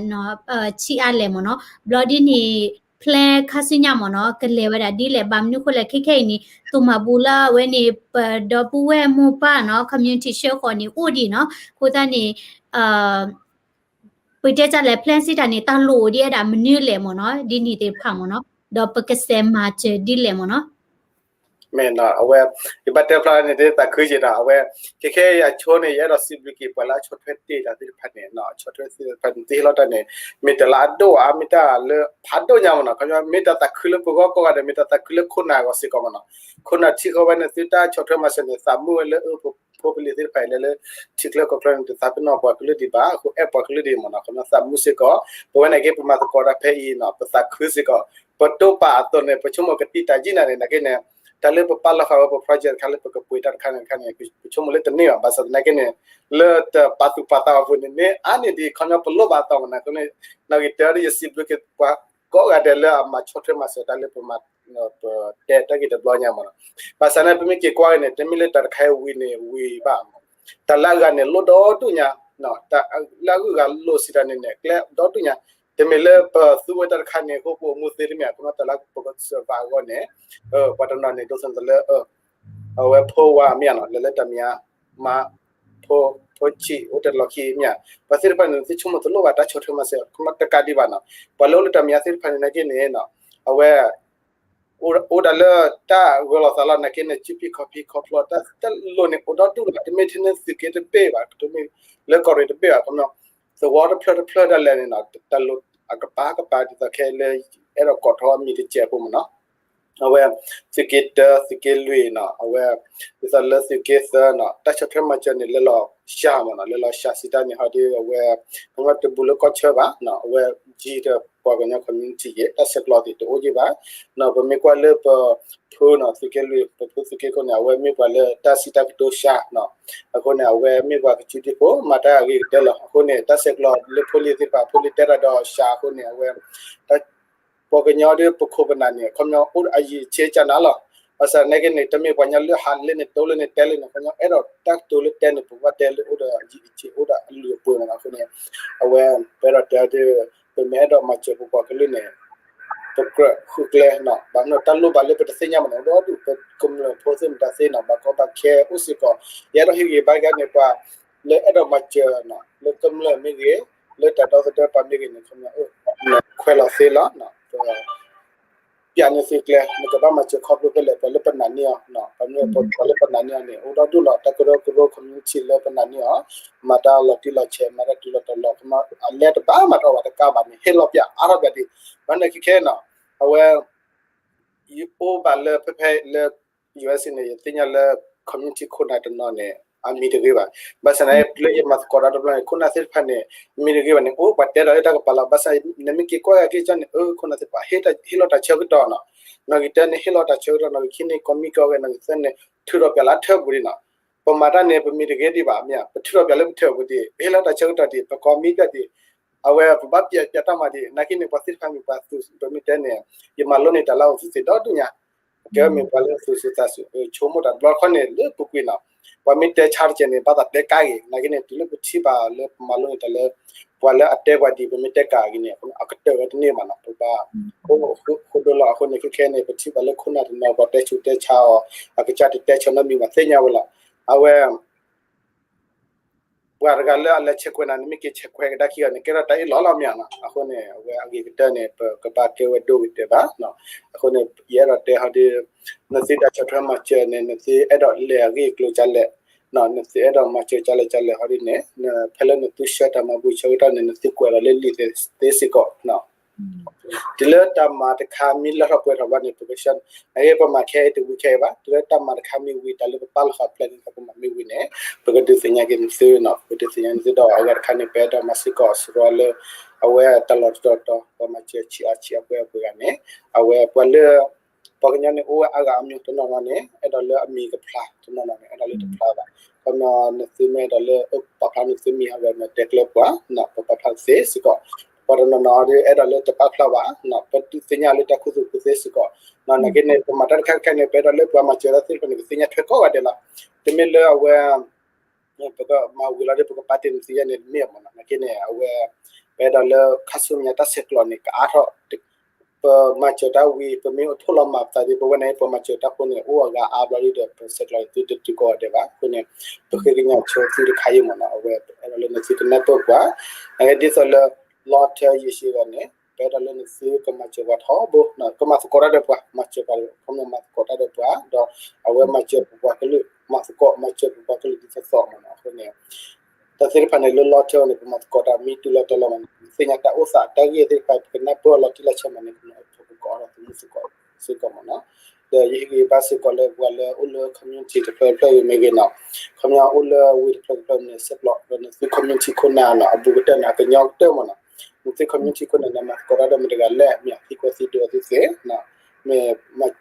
ဆံးအါလဲၣ်မ့ၢ်နီၤ, ဘျီဒ်န့ၣ် plan ခါဆူညါမ့ၢ်နီၤ ကလဲၤဝဲဒၣ်ဒ်လဲၣ်, ဘၣ်မနုၤဃိလဲၣ်ခဲခဲအံၤန့ၣ် သိၣ်မၤဘူၣ်လၢအဝဲန့ၣ် ပဒီပုၢ်ဝဲၢ်မိၢ်ပၢ်နီၤ community ဆှၢဃီၤန့ၣ်အိၣ်ဒံးနီၤ, အဃိသတးန့ၣ် ပတဲတၢ်လဲၤ plan စံးတၢ်န့ၣ် တၢ်လိၣ်အိၣ်ဒံးဝဲဒၣ်မနုၤလဲၣ်မ့ၢ်နီၤ, ဒ်န့ၣ်သ့ၣ်တဖၣ်မ့ၢ်နီၤ, ဒီးပကစဲးမၤစၢၤဒ်လဲၣ်မ့ၢ်နီၤ. မ့ၢ်နီၤ အဝဲ ယဘၣ်တဲဖျါန့ၣ် သးခုက့ၤနီၤ, အဝဲ ခဲခဲအံၤအဆိန့ၣ် ယအဲၣ်ဒိးစံးဘျုးက့ၤပှၤလၢအဆီၣ်ထွဲတ့ၢ်တၢ်သ့ၣ်တဖၣ်န့ၣ်နီၤ, ဆီၣ်ထွဲသ့ၣ်တဖၣ်န့ၣ် သုဟ့ၣ်လီၤတၢ်န့ၣ် မ့ၢ်တၢ်လၢအဒိၣ်အါ မ့ၢ်တၢ်လၢဖးဒိၣ်ညါမ့ၢ်နီၤ, မ့ၢ်တၢ်သးခုလၢပဂီၢ်ကိးဂၤဒဲး မ့ၢ်တၢ်သးခုလၢခိၣ်နၢ်အဂီၢ်စ့ၢ်ကီးမ့ၢ်နီၤ, ခိၣ်နၢ်ထံၣ်ဃီဝဲန့ၣ် သုတၢ်ဆီၣ်ထွဲမၤစၢၤန့ၣ် သးမုာ်ဝဲလၢအၢ ဖိပလံၤသ့ၣ်တဖၣ်အံၤလၢလၢ ထံချၢကီၢ်ချၢန့ၣ် တသးပ့ၤနီၣ်ပှၤကလုာ်ဒံးဘၣ်, အဃိအဲၣ်ပှၤကလုာ်ဒံးမ့ၢ်နီၤ, ခီဖျိသးမုာ်စ့ၢ်ကီး, ပဝဲန့ၣ်က့ ပမၤသကိးတၢ်ဖဲအံၤနီၤ ပသးခုစ့ၢ်ကီး, ပတိၢ်ပာ်အသိးန့ၣ် ပဆိကမိၣ်ကတံာ်တာ်ယံာ်နၤန့ၣ် နာ်က့န့ၣ်, တၢ်လၢပပာ်လီၤဃာ်ဝဲပ project တခါလၢပကပှ့ၤတၢ်တခါန့ၣ်တခါန့ၣ် ပဆိကမိၣ်လၢတန့ၢ်ဘၣ်, ဘၣ်ဆၣ်သနာ်က့န့ၣ် လၢတပာ်သူၣ်ပာ်သးအပူၤန့ၣ် မ့ၢ်အါန့ၢ်ဒံး ခီဖျိပလိၣ်ဘၣ်အသးမ့ၢ်နီၤ, အဃိန့ၣ် နီၣ်ဂံၢ်တၢဒီး ယစံးဘျုးက့ၤပှၤကိးဂၤဒဲးလၢအမၤဆီၣ်ထွဲမၤစၢၤတၢ်လၢပမၤ ပတဲတၢ်ဂ့ၢ်တဘျီညါမ့ၢ်နီၤ, ဘၣ်ဆၣ်န့ၣ် ပမ့ၢ်က့ၤကွၢ်က့ၤန့ၣ် တမ့ၢ်လၢတၢ်တခါအံၤဝံၤန့ၣ်ဝံၤဘၣ်, တၢ်လၢအဂၤန့ၣ်လိၣ်ဒီဒူၣ်ညါ, တၢ်လၢအဂုၤအဂၤလိၣ်စံးတၢ်န့ၣ်န့ၣ် ကျဲဒီဒူၣ်ညါ, တမ့ၢ်လၢပသူဝဲတၢ်တခါန့ၣ် ဟိပအိၣ်မူသ့တမ့ၢ် ခီဖျိတၢ်လၢပကစၢ်ဘၣ်အဂီၢ်န့ၣ်, ပှၤတနီၤန့ၣ် ဒိးသန့ၤလၢ အဝဲဖိဝါမ့ၢ်ဧါနီၤ လဲၤလၢတၢ်မဲာ်ညါ မါ ဖိ ဖိဆံး အိၣ်တ့ၢ်လီၢ်ခံမ့ၢ်ဧါ, ပှၤသ့ၣ်တဖၣ်န့ၣ် သုဆိကမိၣ်တလိၣ်ဘၣ်တၢ်ဆီၣ်ထွဲမၤစၢၤ တကးဒံးဘၣ်နီၤ, ပှၤလၢအိၣ်လၢတၢ်မဲာ်ညါသ့ၣ်တဖၣ်န့ၣ် နာ်က့န့ၣ်နီၤ, အဝဲ အိၣ်ဒၣ်လၢတၢ်ဂၢၢ်လီၤသးလီၤ နာ်က့န့ၣ် စုဖံးခီၣ်ဖံးခီဖျိ တၢ်လိၣ်န့ၣ်အိၣ်ဒီဒူၣ်လီၤ, တမ့ၢ်ထဲန့ၣ်သုးက့တဘ့ၣ်ဘၣ်, တမ့ၢ်လၢကီၢ်ရ့ၣ်တဘ့ၣ်ဘၣ်, ခီဖျိ သဝီတဖျၢၣ်တဖျၢၣ်ဒၣ်လဲာ်န့ၣ်နီၤ တၢ်လိၣ်အကပၤကပၤဒ်သိးခဲလၢ အဲၣ်ဒိးကိးထီၣ်မံၤတစဲးဖိမ့ၢ်နီၤ, အဝဲ သုးက့တၢ သုးက့လွံၢ်နီၤ အဝဲ ဒ်သိးလၢသုးက့သၢနီၤ တၢ်ဆီၣ်ထွဲမၤစၢၤန့ၣ် လဲၤလီၤစှၤမ့ၢ်နီၤ, လဲၤလီၤစှၤစံးတၢ်န့ၣ် ဟီဒ်အဝဲ ခီဖျိတဘူးလၢကီၢ်ဆၢဘၣ်နီၤ, အဝဲယံၤဒီးပှၤကညီ community က့ၤ တၢ်ဆဲးကျိးသ့ၣ်တအိၣ်က့ၤဘၣ်, နီၤ ပမ့ၢ်ကွၢ်လၢပဖိနီၤ သုးက့လွံၢ် ပဖိသုးက့ခိၣ်န့ၣ် အဝဲမ့ၢ်ပှၤလၢတၢ်စံးတၢ်ကတိၤစှၤနီၤ, အဃိန့ၣ် အဝဲမ့ၢ်ပှၤကစုဒုဖိ မၤတၢ်အဂ့ၤကတၢၢ်လီၤ, အဃိန့ၣ် တၢ်ဆဲးကျိးလၢဖိလံၤသ့ၣ်တဖၣ် ဖိလံၤတဲတၢ်ဒီးစှၤအဃိန့ၣ် အဝဲ ပှၤကညီဒီးပခိၣ်ပနၢ်န့ၣ် ခီဖျိအိၣ်အယံာ်ဆံးကၢ်နၤလီၤ, ဘၣ်ဆၣ်နာ်က့န့ၣ် တမ့ၢ်ပှၤကညီလၢဟးလၢန့ၣ် တိလၢန့ၣ်တဲလၢန့ၣ် ခီဖျိအဲၣ်ဒိးတၢ်ကတိၤလၢတဲန့ၣ် ပကဘၣ်တဲလၢအိၣ်ဒီးအယံာ်အဆံး အိၣ်ဒီးအလုၢ်အပှ့ၤမ့ၢ်နီၤ, အဃိန့ၣ် အဝဲ ပအဲၣ်ဒိးတဲဒီး ပမ့ၢ်အဲၣ်ဒိးမၤစၢၤပပှၤကလုာ်န့ၣ် ပကြၢးဃုကျဲနီၤ, ဘၣ်မနုၤတၢ်လိၣ်ဘၣ်လၢပတသ့ၣ်ညါမ့ၢ်နီၤ အိၣ်ဒီဒူၣ် ပကမျၢၢ်ဖိသ့ၣ်မတၤသ့နီၤ ဘၣ်ကီဘၣ်ခဲအိၣ်စ့ၢ်ကီး, ယအဲၣ်ဒိးဟ့ၣ်ဂံၢ်ဘါက့ၤန့ၣ် ပှၤလၢအဲၣ်ဒိးမၤစၢၤနီၤ လၢကမျၢၢ်မ့ၢ်ဂ့ၤ လၢတၢ်ဒီသဒၢပှၤမ့ၢ်ဂ့ၤန့ၣ် ခီဖျိ ခွဲးလီၤသ့လီၤ ပျးန့ၢ်သုကျဲ နကဘၣ်မၤစၢၤခီဖျိဖဲလဲၣ် ပှၤလၢပနာ်န့ၢ်အီၤ, ပှၤလၢပနာ်န့ၢ်အီၤန့ၣ် အိၣ်ဒီဒူၣ်လီၤ တၢ်ကရၢကရိ community လၢပနာ်န့ၢ်အီၤ, မၤတၢ်လီၤတံၢ်လီၤဆဲး မၤတၢ်တုၤလီၤတီၤလီၤ အလဲတဘၣ်မၤတအိၣ်ဘၣ်တကးဘၣ်န့ၣ် ဟ့ၣ်လီၤပျးအါထီၣ်ပျးဒံး, ဘၣ်န့ၣ်ခဲခဲနီၤ, အဝဲ ယအိၣ်ဘၣ်လၢဖဲဖဲလၢ ယူၢ်အ့ၣ်စ့ၣ်န့ၣ် ယသ့ၣ်ညါလၢ community ခိၣ်နၢ်တနီၤန့ၣ် အမံၤတဂ့ၤဘၣ်, ဘၣ်ဆၣ်န့ၣ် လၢယမၤသကိးတၢ်တဘျီန့ၣ် ခိၣ်နၢ်သ့ၣ်တဖၣ်န့ၣ် မံၤတဂ့ၤဘၣ်န့ၣ် အိၣ်ပှၤတဲဒီးလၢတၢ်ကပၤလီၤ, ဘၣ်ဆၣ်နမ့ၢ်က့ၤကွၢ်က့ၤကၠီန့ၣ် အခိၣ်နၢ်သ့ၣ်တဖၣ် ဟ့ၣ်လီၤတၢ်ဆၢကတီၢ်နီၤ, နီၣ်ဂံၢ်တၢန့ၣ် ဟ့ၣ်လီၤတၢ်ဆၢကတီၢ် နီၣ်ဂံၢ်ခံန့ၣ် ကိးမံၤကိးဂၤ နီၣ်ဂံၢ်သၢန့ၣ် ထုးထီၣ်ပျးလၢအထၢၣ်ပူၤဒံးနီၤ, ပမၤတၢ်န့ၣ် ပမံၤတဂ့ၤဒံးဘၣ်မ့ၢ်ဧါ, ပထုးထီၣ်ပျးလၢပထၢၣ်ပူၤဒံး ပဟ့ၣ်လီၤတၢ်ဆၢကတီၢ်ဒံး ပကိးမံၤပျးဒံး အဝဲပဘၣ်ပျးပျးတၢ်မၤဒံး နာ်က့န့ၣ် ပှၤသ့ၣ်တဖၣ်မ့ၢ်ပှၤသူၣ် ပမ့ၢ်တဲန့ၣ် ယမၤလိန့ၢ်တၢ်လၢအဝဲသူၣ်သ့ၣ်ဒီဒူၣ်ညါ, ကဲမ့ၢ်ပှၤလၢသူၣ်စူၤသးစူၤ ဆိကမိၣ်တၢ်တဘျီတခီန့ၣ် လၢပူၤကွံာ်နီၤ, ပှၤမ့ၢ်တဲဆါတကဲးန့ၣ် ဘၣ်သးတဲကါဂ့ၤ နာ်က့န့ၣ် တုၤလၢပထံၣ်ဘၣ်လၢပမၤလိန့ၢ်တၢ်လၢ ပှၤလၢအတဲပှၤဒ်ပမ့ၢ်တဲကးအဂ့ၢ်န့ၣ် အကတၢၢ်ဝဲတန့ၢ်ဘၣ်နီၤ, ပဘၣ် ဃိဒိလီၤအဃိန့ၣ် ခဲခဲန့ၣ် ပထံၣ်ဘၣ်လၢခိၣ်နၢ်တနီၤ ပှၤတဲဆူးတဲဆါအီၤ အကစၢ်တတဲဆၢနီတမံၤဘၣ် သ့ၣ်ညါဝဲလီၤ. အဝဲ ပှၤတဂၤလၢအလဲၤဆဲးကွဲးနၤန့ၣ် မ့ၢ်က့ၤဆဲးကွဲးကဒါခံဂၤန့ၣ် ကဲထီၣ်တၢ်အ့ၣ်လိာ်လီၤမ့ၢ်နီၤ. အဃိန့ၣ် အဝဲအဂ့ၤကတၢၢ်န့ၣ် ပကဘၣ်ကဲဝဲဒိၣ်ကတၢၢ်ဘၣ်. အဃိန့ၣ် ယအဲၣ်ဒိးတဲဟီဒ် နသုတၢ်ဆီၣ်ထွဲမၤစၢၤန့ၣ် နသုအဲၣ်ဒိးလဲၤအဂ့ၢ်အကျိၤကလဲၣ်, နသုအဲၣ်ဒိးမၤစၢၤကလဲၣ်ကလဲၣ်ဟီဒ်န့ၣ် ဖဲလၢနသုဆှၢတၢ်မၤဘူၣ်ဆၢကတီၢ်န့ၣ် နသုကွဲးလီၤလၢလံာ်သ့စ့ၢ်ကီး တုၤလၢတၢ်မၤတခါမ့ၢ်လၢထီၣ်ပှဲၤထီၣ်ဘၣ်န့ၣ် ပကဆှၢ, အဂ့ၢ်ပမၤခဲအံၤတဝံၤခဲအံၤဘၣ်, တုၤလၢတၢ်မၤတခါမ့ၢ်ဝံၤ တၢ်လၢပပာ်လီၤဃာ် plan န့ၣ် ပမၤမ့ၢ်ဝံၤန့ၣ် ပကဒုးသ့ၣ်ညါက့ၤနသုနီၤ, ပကဒုးသ့ၣ်ညါနသုဒီးအဂၤတခါန့ၣ် ပအဲၣ်ဒိးမၤစ့ၢ်ကီးစရီလၢ အဝဲတၢ်လီၢ်တတီၤတီၤ ပှၤမၤစၢၤဆံးအါဆံးအါပှဲၤအပှဲၤဂၤန့ၣ် အဝဲပှၤလၢ ပှၤကညီန့ၣ် အိၣ်ဝဲအါဂၤအါမး တနီၤနီၤန့ၣ် အဲၣ်ဒိးလၢအမံၤကဖျါ, တနီၤနီၤန့ၣ် အဲၣ်ဒိးလၢတဖျါဘၣ်. ခီပညီနသုမ့ၢ်အဲၣ်ဒိးလၢ ပာ်ဖျါနသုမံၤဟီဂၤန့ၣ် တဲကျၢပှၤ, ပပာ်ဖျါသ့စ့ၢ်ကီး, ပှၤတနီၤနီၤဒ်အဲၣ်ဒိးလၢတပာ်ဖျါဘၣ်, ပဒုးသ့ၣ်ညါလၢတၢ်ခူသူၣ်ခူသ့စ့ၢ်ကီး, နာ်က့န့ၣ် ပမၤတၢ်တခါတခါန့ၣ် ပအဲၣ်ဒိးလၢပှၤမၤစၢၤတၢ်သ့ၣ်တဖၣ်န့ၣ် ကသ့ၣ်ညါထွဲကိးဂၤဒဲးလီၤ. တမ့ၢ်လၢအဝဲ ပကမၤဝံၤလီၤဒီး ပကပာ်တ့ၢ်နသုယဲန့ၣ် တမ့ၢ်မ့ၢ်နီၤ, နာ်က့န့ၣ် အဝဲ ပအဲၣ်ဒိးလၢခါဆူညါတၢ်ဆဲးကျိးန့ၣ် ကအါထီၣ် ပမၤစၢၤတၢ်ဝံၤ ပမ့ၢ်အိၣ်ထိၣ်လီၤမၤပသးဒီး ပဝဲန့ၣ် ပှၤမၤစၢၤတၢ်ဖိန့ၣ် အိၣ်အဂၤအါဘျီဒီး ပဆဲးကျိးသုတတုၤကိးဂၤဒဲးဘၣ်. အဃိန့ၣ် ပဃ့ကညးဆိသုတခါအံၤမ့ၢ်နီၤ, အဝဲအဲၣ်ဒိးလၢနသုကနၢ်ပၢၢ်ပှၤ, နာ်က့ဒ်သိးလၢ လီၤထၢယံာ်ရှံဂၤန့ၣ် ပအဲၣ်ဒိးလၢနသုကမၤစၢၤပှၤထီဘိ, ကမၤသကိးတၢ်ဒီးပှၤ, မၤစၢၤပှၤ ခီပညီမၤသကိးတၢ်ဒီးပှၤ, ဒီးအဝဲမၤစၢၤပပှၤကလုာ်, မၤသကိးမၤစၢၤပပှၤကလုာ်ဒ်သိးသိးမ့ၢ်နီၤ. အဃိန့ၣ် တၢ်သ့ၣ်တဖၣ်န့ၣ် လၢလီၤထၢအီၤန့ၣ် ပမၤသကိးတၢ်မ့ၢ်တုၤလီၤတီၤလီၤမ့ၢ်နီၤ, သ့ၣ်ညါတၢ်အိၣ်သးတၢ်ဂ့ၢ်သ့ၣ်တဖၣ် ပကနၢ်ပၢၢ်အီၤလီၤတံၢ်လီၤဆဲးမ့ၢ်န့ၣ် ပကနၢ်ပၢၢ်အီၤလီၤသုမုၢ်သကိးစ့ၢ်ကီးမ့ၢ်နီၤ. ဒီးယဟ့ၣ်ဂံၢ်ဘါစ့ၢ်ကီးလၢပှၤလၢအိၣ်လၢ community တဖျၢၣ်တဖျၢၣ်အံၤမ့ၢ်ဂ့ၤနီၤ, ခီပညီအိၣ်လၢဝ့ၢ်တဖျၢၣ်တဖျၢၣ်မ့ၢ်ဂ့ၤ ဆဲးကျိးဒီးနသု community ခိၣ်နၢ်နီၤ, အဘူးကတၢၢ်န့ၣ် အကညီကတၢၢ်မ့ၢ်နီၤ, နသု community ခိၣ်နၢ်န့ၣ် မၤသကိးတၢ်ဒီးမတၤတဂၤလဲၣ်, မ့ၢ်အသံကွၢ်သံဒိးသုသ့, မ့ၢ်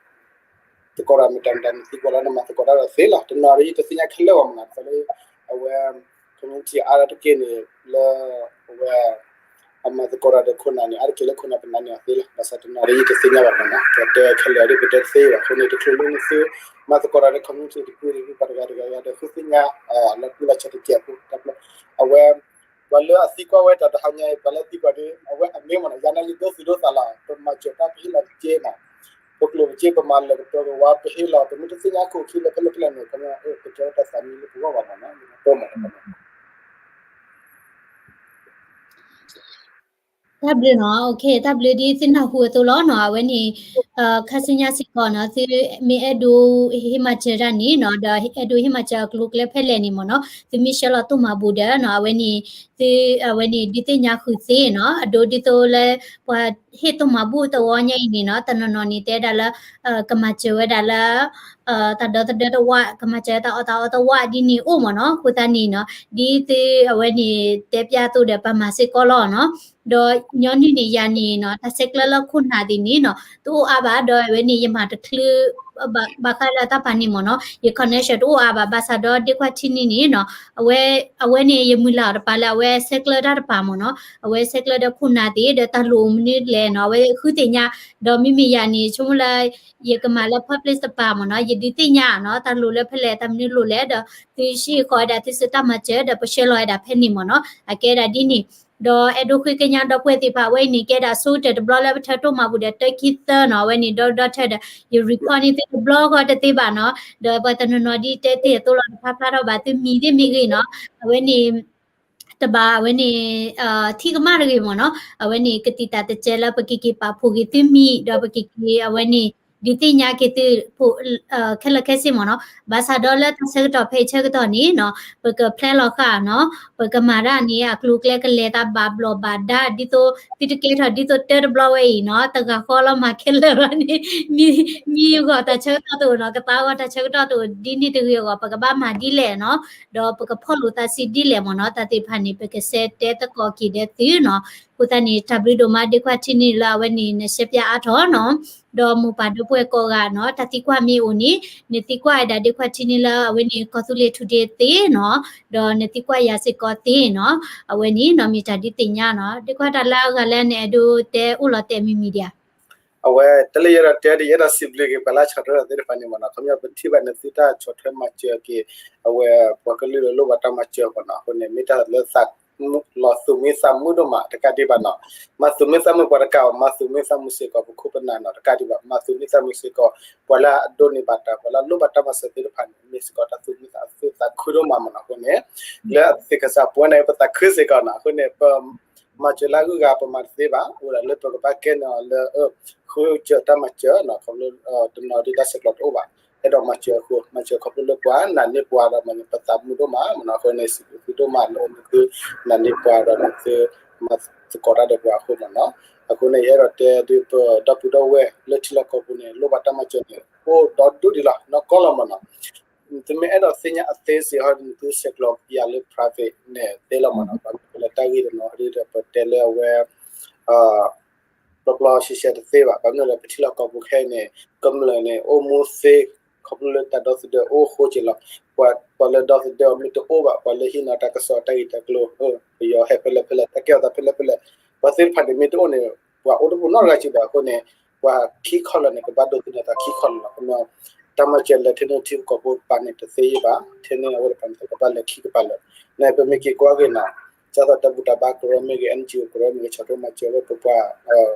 သကိးတၢ်မတၤမတၤန့ၣ် သံကွၢ်လီၤ နမၤသကိးတၢ်ဒီးသ့လီၤ. တနီၤဒီးယတသ့ၣ်ညါခဲလၢာ်ဘၣ်မ့ၢ်နီၤ, ဒ်သိးလၢ အဝဲ community အါတက့ၢ်န့ၣ် လၢ အဝဲ အမၤသကိးတၢ်ဒီးခိၣ်နၢ်န့ၣ် အါတက့ၢ်လၢခိၣ်နၢ်ပနၢ်န့ၢ်အီၤသ့လီၤ. ဘၣ်ဆၣ်တနီၤဒီးယတသ့ၣ်ညါဘၣ်မ့ၢ်နီၤ, ပတဲခဲလၢာ်ဒီးပတဲတသ့ဘၣ်. အဃိန့ၣ် တချုးလၢနသု မၤသကိးတၢ်ဒီး community တဖုတဖု ပှၤတဂၤတဂၤဂၤဒီး ဃုသ့ၣ်ညါ လီၤတံၢ်လီၤဆဲးတစဲးဖိ တၢ်ဖျီ အဝဲ ပှၤလၢအသံကွၢ်ဝဲတၢ်တဟါညါအံၤ ပှၤလၢအသံကွၢ်ဝဲတၢ်တဟါညါအံၤ ပှၤလၢအသံကွၢ်ဒီး အဝဲအမ့ၢ်မ့ၢ်နီၤ ယၤန့ၣ်ယဒိသူၣ်ဒိသးလီၤ. ပမၤစၢၤတၢ်ပဟ့ၣ်လီၤတက့ၢ်နီၤ, ပကျိၣ်ပစ့ပမၤလၢာ်ကပၢၤကဝါပဟ့ၣ်လီၤ ပမ့ၢ်တသ့ၣ်ညါခိၣ်ခံလၢဖဲလဲၣ်ဖဲလဲၣ်န့ၣ် ခီပညီပကဲဝဲတၢ်သးမံလၢပဂီၢ်ဘၣ်မ့ၢ်နီၤ, ပမၤ တၢ်ဘျုးနီၤ, တၢ်ဘျုးဒ်သုနၢ်ဟူအသိးလီၤနီၤ, အဝဲန့ၣ် ခါဆူညါစ့ၢ်ကီးနီၤ, သုမ့ၢ်အဲၣ်ဒိးဟ့ၣ်မၤစၢၤတၢ်န့ၣ်နီၤ, ဒီးအဲၣ်ဒိးဟ့ၣ်မၤစၢၤအကျိၤအကျဲဖဲလဲၣ်န့ၣ်မ့ၢ်နီၤ, သုမ့ၢ်ဆှၢလီၤတိၢ်မၤဘူၣ်ဒီးနီၤ, အဝဲန့ၣ် သု အဝဲန့ၣ် ဒုးသ့ၣ်ညါဃုာ်သ့နီၤ, အဒိဒ်သိးလၢ ပှၤဟ့ၣ်တိၢ်မၤဘူၣ်တဝီညါအံၤန့ၣ်နီၤ, တနီၤနီၤန့ၣ် တဲဒၣ်လၢ ကမၤစၢၤဝဲဒၣ်လၢ တၢ်ဒီသဒၢတဝၢ်, ကမၤစၢၤတၢ်အီၣ်တၢ်အီတဝၢ်ဒ်န့ၣ်အိၣ်မ့ၢ်နီၤ, အဃိသတးန့ၣ်နီၤ, ဒ်သုအဝဲန့ၣ် တဲပျၢ်အသိးဒီး ပမၤစ့ၢ်ကီးလီၤနီၤ, ဒီးညီနုၢ်န့ၣ်ယၤန့ၣ်နီၤ, တၢ်ဆဲးကျၢလၢခိၣ်နၢ်သ့ၣ်န့ၣ်နီၤ, တအိၣ်အါဘၣ်, ဒီးအဝဲန့ၣ် ယမၤတချုး ဘၣ်ဃးလၢတၢ်ပာ်န့ၣ်မ့ၢ်နီၤ, ယ connection တအိၣ်အါဘၣ်, ဘၣ်ဆၣ်ဒီးဒ့ခွါထံနံၤန့ၣ်နီၤ, အဝဲ အဝဲန့ၣ် ယမုၢ်လၢ်အီၤတပၤလၢအဝဲဆဲးကျၢတၢ်တပၤမ့ၢ်နီၤ, အဝဲဆဲးကျၢဒီးခိၣ်နၢ်သ့ၣ် ဒီးတၢ်လိၣ်မနုၤလဲၣ်နီၤ, အဝဲဃုသ့ၣ်ညါ, ဒီးမ့မ့ၢ်ယၤန့ၣ် ဆိကမိၣ်လၢ ယကမၤလၢ public တပၤမ့ၢ်နီၤ, ယဒုးသ့ၣ်ညါနီၤ, တၢ်လိၣ်လၢဖဲလဲၣ်တၢ်မနုၤလိၣ်လဲၣ်, ဒီးသုဟံးဃီဒၣ်သုစုတၢ်မၤစၢၤ ဒီးပဆှၢလီၤဝဲဒၣ်ဖဲန့ၣ်မ့ၢ်နီၤ, အကဲဒၣ်ဒ်န့ၣ်, ဒီးအဲၣ်ဒိးဃ့ကညးဒီပုၢ်ဝဲၢ်သ့ၣ်တဖၣ် အဝဲအံၤန့ၣ် ကဲဒၣ်ဆိကတၢၢ်တဘျီလၢပထၢထီၣ်မၤဘူၣ်ဒီးတၢ်ခံသၢနီၤ, အဝဲန့ၣ် ဒီဒီထၢဒီး ယ record န့ၢ်သုတဘျီဃီတသ့ဘၣ်နီၤ, ဒီးပှၤတနီၤနီၤဒ်တဲတ့ၢ်အသိးလီၤ တဖျါဖျါထီၣ်ဘၣ်သုမံၤသ့ၣ်မ့ၢ်ဂ့ၤနီၤ, အဝဲန့ၣ် တဘၣ်အဝဲန့ၣ် ထံၣ်ကမၣ်တဂ့ၤမ့ၢ်နီၤ, အဝဲန့ၣ် ကတံာ်တာ်တစဲးလၢပကက့ၤပာ်ဖှိၣ်က့ၤသုမံၤ ဒီးပကက့ၤအဝဲန့ၣ် ဒုးသ့ၣ်ညါက့ၤသု ခဲလၢာ်ခဲဆ့မ့ၢ်နီၤ, ဘၣ်ဆၣ်ဒီးလၢတၢ်ဆၢကတီၢ်ဖဲအံၤဆၢကတီၢ်န့ၣ်နီၤ, ပက plan လီၤဃာ်နီၤ, ပကမၤတၢ်န့ၣ် အကျိၤအကျဲကလဲၤသးဘၣ်ဘျီၣ်ဘၣ်ဒါ ဒ်သိး သုတကဲထီၣ်ဒ်သိးတၢတဘျီဝဲအံၤနီၤ, တဂၤဃီလီၤမၤခဲလၢာ်ဘၣ်န့ၣ် မံဂီၢ်တၢ်ဆၢကတီၢ်တအိၣ်နီၤ, ကသါဂီၢ်တၢ်ဆၢကတီၢ်တအိၣ် ဒ်န့ၣ်တဂ့ၤအဂီၢ် ပကဘၣ်မၤဒ်လဲၣ်နီၤ, ဒီးပကဖီၣ်လိာ်သးဆံးဒ်လဲၣ်မ့ၢ်နီၤ, တၢ်သ့ၣ်တဖၣ်န့ၣ် ပကဆဲးတဲသကိးက့ၤဒီးသုနီၤ, အဃိသတးန့ၣ် တၢ်ဘျုးဒိၣ်မး ဒ့ခွါထံနံၤလၢအဝဲန့ၣ် နရှဲပၠးအါထီၣ်နီၤ, ဒီးမိၢ်ပၢ်ဒီပုၢ်ဝဲၢ်ကိးဂၤနီၤ, တၢ်သံကွၢ်မ့ၢ်အိၣ်န့ၣ် နသံကွၢ်ဝဲဒၣ်ဒ့ခွါထံနံၤလၢအဝဲန့ၣ် ကီၢ်သူလ့ၤထူဒ့သ့နီၤ, ဒီးနသံကွၢ်ယၤစ့ၢ်ကီးသ့နီၤ, အဝဲန့ၣ်နီၤ မ့ၢ်တၢ်ဒုးသ့ၣ်ညါနီၤ, ဒ့ခွါတၢ်လၢအဂၤလၢနအဲၣ်ဒိးတဲအိၣ်လီၤတဲာ်မံၤမံၤဒံးဧါ. အဝဲတလၢယအဲၣ်ဒိးတဲဒီး ယအဲၣ်ဒိးစံးဘျုးက့ၤပှၤလၢအဆီၣ်ထွဲအီၤသ့ၣ်တဖၣ်န့ၣ်မ့ၢ်နီၤ, ခီပညီပထံၣ်ဘၣ်နသုတၢ်ဆီၣ်ထွဲမၤစၢၤက့ၤ အဝဲပှၤကလုာ်လၢလိၣ်ဘၣ်တၢ်မၤစၢၤအဂီၢ်နီၤ, အဃိန့ၣ် မ့ၢ်တၢ်လၢသး လီၤသူၣ်မံသးမုာ်ဒိၣ်မးတကးဒံးဘၣ်နီၤ. မၤသူၣ်မံသးမုာ်ပှၤတကးဘၣ်, မၤသူၣ်မံသးမုာ်စ့ၢ်ကီးပခိၣ်ပနၢ်နီၤတကးဒံးဘၣ်, မၤသူၣ်မံသးမုာ်စ့ၢ်ကီး ပှၤလၢအဒိးန့ၢ်ဘၣ်တၢ် ပှၤလၢအလိၣ်ဘၣ်တၢ်မၤစၢၤသ့ၣ်တဖၣ်န့ၣ် မ့ၢ်စ့ၢ်ကီးတၢ်သူၣ်မံသးမုာ်ဒိၣ်မးမ့ၢ်နီၤ. အဃိန့ၣ် လၢသ့ၣ်ကစၢ်ပဝဲန့ၣ် ပသးခုစ့ၢ်ကီးနီၤ. အဃိန့ၣ် ပ မၤစၢၤလၢအဂုၤအဂၤပမၤတသ့ဘၣ်, အိၣ်ဒၣ်လၢပကဘၣ်ကဲန့ၣ်လၢ ဃုစၢၤတၢ်မၤစၢၤနီၤ, ခီဖျိတနီၤဒုးတၢ်ဆဲးကျိးတအိၣ်ဘၣ်, အဲၣ်ဒိးမၤစၢၤအဃိ မၤစၢၤခီဖျိလၢပှၤနာ်န့ၢ်ပှၤဒီးမၤန့ၢ်ပသးမုာ်ဒိၣ်မးမ့ၢ်နီၤ. အဃိန့ၣ် စံးဘျုးသုဒိၣ်မးလၢအိၣ်န့ၣ်သု နာ်န့ၢ်ပှၤဒီးန့ၣ်သု မၤသကိးတၢ်ဒီးပှၤအဃိမ့ၢ်နီၤ. အဃိန့ၣ် ယအဲၣ်ဒိးတဲဒုးပဒီပုၢ်ဒီဝဲၢ်လၢထံလီၢ်ကီၢ်ပူၤန့ၣ် လိၣ်ဘၣ်တၢ်မၤစၢၤန့ၣ် အိၣ်ဒီဒူၣ်ဒံးလီၤ နီၢ်ကီၢ်လီၤမ့ၢ်နီၤ. သုမ့ၢ်အဲၣ်ဒိးသ့ၣ်ညါအသ့စ့ၢ်ကီးန့ၣ် သုဆဲးကျိးယၤလၢ private န့ၣ်သ့လီၤမ့ၢ်နီၤ. ပှၤလၢတၢ်ဂ့ၢ်တနီၤဒုးဒီးပတဲလၢအဝဲ ပျီပျီရှဲရှဲတသ့ဘၣ်. ဘၣ်မနုၤလဲၣ် ပထံလီၢ်ကီၢ်ပူၤခဲအံၤန့ၣ် ကမျၢၢ်န့ၣ် အိၣ်မူသ့ ခီဖျိလၢတၢ်ဒီသဒၢအိၣ်အဃိက့ၤလီၤ. ပှၤလၢဒီသဒၢအီၤမ့ၢ်တအိၣ်ဘၣ်, ပှၤလၢဟံးန့ၢ်တၢ်ကစီၣ်တၢ်ဂ့ၢ်တၢ်ကျိၤ ပယီၤဟဲဖဲလဲၣ်ဖဲလဲၣ် တၢ်ကဲထီၣ်သးဖဲလဲၣ်ဖဲလဲၣ် ပှၤသ့ၣ်တဖၣ်န့ၣ်မ့ၢ်တအိၣ်န့ၣ် ပှၤအိၣ်တပူၤနီတဂၤက့ၤဘၣ်အဃိန့ၣ် ပှၤခံခီလၢာ်န့ၣ် ကဘၣ်ဒိးသန့ၤသးခံခီလၢာ်လီၤ. တၢ်မၤစၢၤလၢထဲန့ၣ်ထံကီၢ်ဖိတပၤန့ၣ် တသ့ဘၣ်, ထဲန့ၣ်အဝဲတပၤန့ၣ် ကဘၣ်လဲၤခံကပၤလၢာ်. န့ၣ်ပမ့ၢ်က့ၤကွၢ်က့ၤနီၤ ဒ်သိးတၢ်ဘူၣ်တၢ်ဘါကရၢမ့ၢ်ဂ့ၤ NGO ကရၢမ့ၢ်ဂ့ၤ ဆီၣ်ထွဲမၤစၢၤဝဲပပှၤ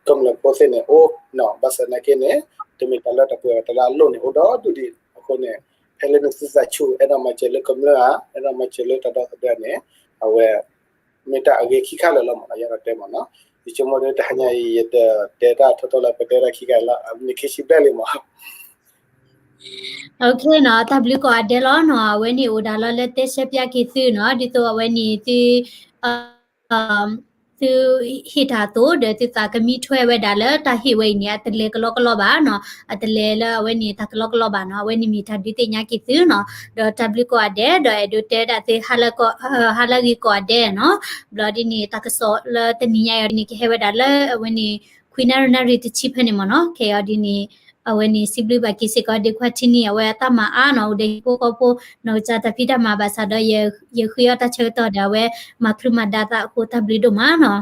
ကမျၢၢ်ဖိသ့ၣ်န့ၣ် အိၣ်နီၤ. ဘၣ်ဆၣ်သနာ်က့န့ၣ် တမ့ၢ်တၢ်လၢတၢ်ပှဲၤဘၣ်, တၢ်လၢအလိၣ်န့ၣ် အိၣ်ဒီဒူၣ်ဒံးအဃိန့ၣ် ဖဲလၢနသုသးဆူၣ် အဲၣ်ဒိးမၤစၢၤလၢကမျၢၢ်ဧါ, အဲၣ်ဒိးမၤစၢၤလၢတၢ်ဒီသဒၢန့ၣ် အဝဲ မ့ၢ်တၢ်အဂ့ၤခံခါလၢာ်လီၤမ့ၢ်နီၤ, ယအဲၣ်ဒိးတဲမ့ၢ်နီၤ. ယဆိကမိၣ်ဒီးတဟါညါအံၤ ယတတဲတၢ်ထီထီၣ်လၢ ပတဲတၢ်ခံခါလီၤ, အနံၣ်ခံဆံဘျဲၣ်လံမ့ၢ် နီၤ, တၢ်ဘျုးကိးဂၤဒဲးလီၤနီၤ. အဝဲန့ၣ်အိၣ်ဒၣ်လီၤလၢတဲရှဲပျးက့ၤသုနီၤ, ဒ်သိးအဝဲန့ၣ်သု သုဟ့ၣ်တၢ်အသိး ဒီးသုသးကမံထွဲဝဲဒၣ်လၢတၢ်ဟ့ၣ်ဝဲအံၤန့ၣ် အတလဲၤကလီကလီဘၣ်နီၤ, အတလဲၤလၢအဝဲန့ၣ်တၢ်ကလီကလီဘၣ်နီၤ. အဝဲန့ၣ်မ့ၢ်တၢ်ဒုးသ့ၣ်ညါက့ၤသုနီၤ, ဒီးတၢ်ဘျုးကိးဂၤဒဲး ဒီးအဲၣ်ဒိးတဲဒၣ်သု ဟါလၢဂ့ၤကိးဂၤဒဲးနီၤ. ဘျီဒ်န့ၣ် တၢ်ကစီၣ်လၢတနံၤညါအံၤဒ်န့ၣ် ကဟဲဝဲဒၣ်လၢအဝဲန့ၣ် ခွံနၣ်ရံၣ်နၣ်ရံၣ်တဆံဖဲန့ၣ်မ့ၢ်နီၤ. ခဲအံၤဒ်န့ၣ် အဝဲန့ၣ် စံးဘျုးဘၣ်က့ၤစ့ၢ်ကီး ဒ့ခွါထံနံၣ် အဝဲအတၢ်မၤအါနီၤ, အိၣ်ဒီးဟံၣ်ဖိဃီဖိ နီၢ်ကစၢ်တၢ်ဖံးတၢ်မၤဘၣ်ဆၣ်ဒီး ယဃ့အီၣ်တၢ်ဆၢကတီၢ်ဒီး အဝဲမၤချုးမၤဒါသးအဃိ တၢ်ဘျုးဒိၣ်မးနီၤ.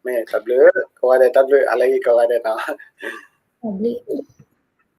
မ့ၢ်တၢ်ဘျုး ကိးဂၤဒဲးတၢ်ဘျုး ဟါလၢဂ့ၤကိးဂၤဒဲးနီၤ. တၢ်ဘျုး